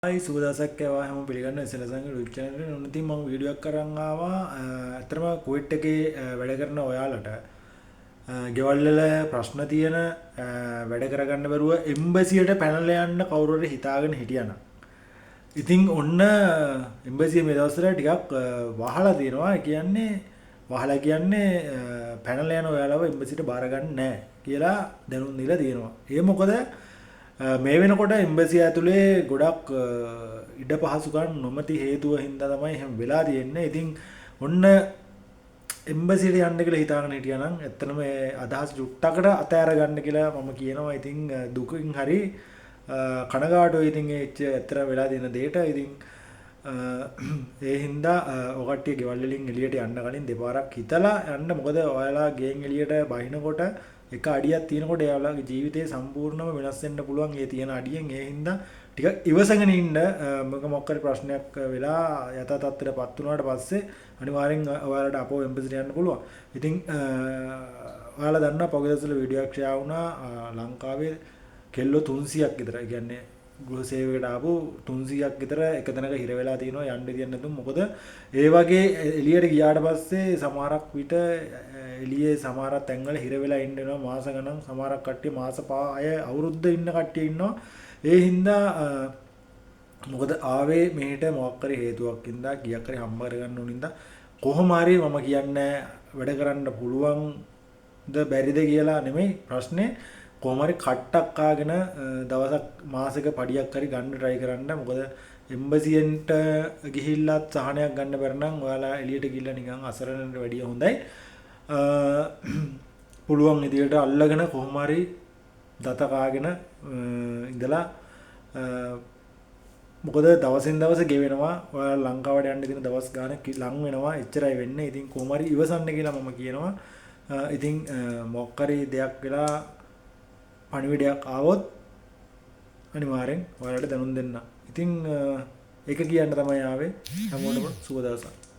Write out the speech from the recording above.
Hi, සුබ දවසක් වේවා හැමෝම පිළිගන්න SL සංග YouTube channel එකට. ඔන්න ඉතින් මම වීඩියෝ එකක් අරන් ආවා. ඇත්තටම කුවේට් එකේ වැඩ කරන ඔයාලට ගෙවල් වල ප්‍රශ්න තියෙන, වැඩ කරගන්න බැරුව එම්බසියට පැනලා යන්න කවුරු හරි හිතාගෙන හිටියානම්, ඉතින් ඔන්න එම්බසිය මේ දවස්වල ටිකක් වහලා තියෙනවා. ඒ කියන්නේ වහලා කියන්නේ පැනලා යන ඔයාලව එම්බසියට බාර ගන්න නෑ කියලා දැනුම් දීලා තියෙනවා. ඒ මොකද මේ වෙනකොට එම්බසි ඇතුලේ ගොඩක් ඉඩ පහසුකම් නොමැති හේතුව හින්දා තමයි එහෙම වෙලා තියෙන්නේ. ඉතින් ඔන්න එම්බසියට යන්න කියලා හිතාගෙන හිටියා නම් ඇත්තටම ඒ අදහස් චුට්ටකට අතෑර ගන්න කියලා මම කියනවා. ඉතින් දුකින් හරි කනගාටුයි ඉතින් ඒ ඇත්තට වෙලා තියෙන දෙයට. ඉතින් ඒ හින්දා ඔය කට්ටිය ගෙවල් වලින් එළියට යන්න කලින් දෙපාරක් හිතලා යන්න. මොකද ඔයාලා ගෙන් එළියට බහිනකොට එක අඩියක් තියෙනකොට එයාලගේ ජීවිතේ සම්පූර්ණම වෙනස් වෙන්න පුළුවන් ඒ තියෙන අඩියෙන්. ඒ හින්දා ටිකක් ඉවසගෙන ඉන්න. මොක මොකක් හරි ප්‍රශ්නයක් වෙලා යථා තත්ත්වයට පත් වුණාට පස්සේ අනිවාර්යෙන් ඔයාලට අපෝ එම්බසිට යන්න පුළුවන්. ඉතින් ඔයාලා දන්නවා පහුගිය දවස්වල වීඩියෝ එකක් ෂෙයා වුණා, ලංකාවේ කෙල්ලෝ 300ක් විතර, ඒ කියන්නේ ගෘහ සේවයකට ආපු 300ක් විතර එක තැනක හිර වෙලා තිනවා යන්න විදියක් නැතුව. මොකද ඒ වගේ එළියට ගියාට පස්සේ සමහරක් විට එළියේ සමහර තැන්වල හිර වෙලා ඉන්න වෙනවා මාස ගණන්. සමහරක් කට්ටිය මාස 5 අය අවුරුද්ද ඉන්න කට්ටිය ඉන්නවා. ඒ හින්දා මොකද ආවේ මෙහෙට මොකක් හරි හේතුවක් හින්දා, කීයක් හරි හම්බ කරගන්න ඕන හින්දා, කොහොම හරි මම කියන්නේ වැඩ කරන්න පුළුවන්ද බැරිද කියලා නෙමෙයි ප්‍රශ්නේ. කොහොම හරි කට්ටක් කාගෙන දවසක් මාසෙක පඩියක් හරි ගන්න try කරන්න. මොකද එම්බසියෙන්ට ගිහිල්ලත් සහනයක් ගන්න බැරි නම් ඔයාලා එළියට ගිහිල්ලා නිකන් අසරණට වැඩිය හොඳයි. පුළුවන් විදියට අල්ලගෙන කොහොම හරි දත කාගෙන ඉඳලා, මොකද දවසින් දවස ගෙවෙනවා. ඔයාලා ලංකාවට යන්න තියෙන දවස් ගාන ලං වෙනවා. එච්චරයි වෙන්නේ. ඉතින් කොහොම හරි ඉවසන්න කියලා මම කියනවා. ඉතින් මොකක් හරි දෙයක් වෙලා පණිවිඩයක් ආවොත් අනිවාර්යෙන් ඔයාලට දැනුම් දෙන්න. ඉතින් ඒක කියන්න තමයි ආවේ. හැමෝටම සුබ දවසක්.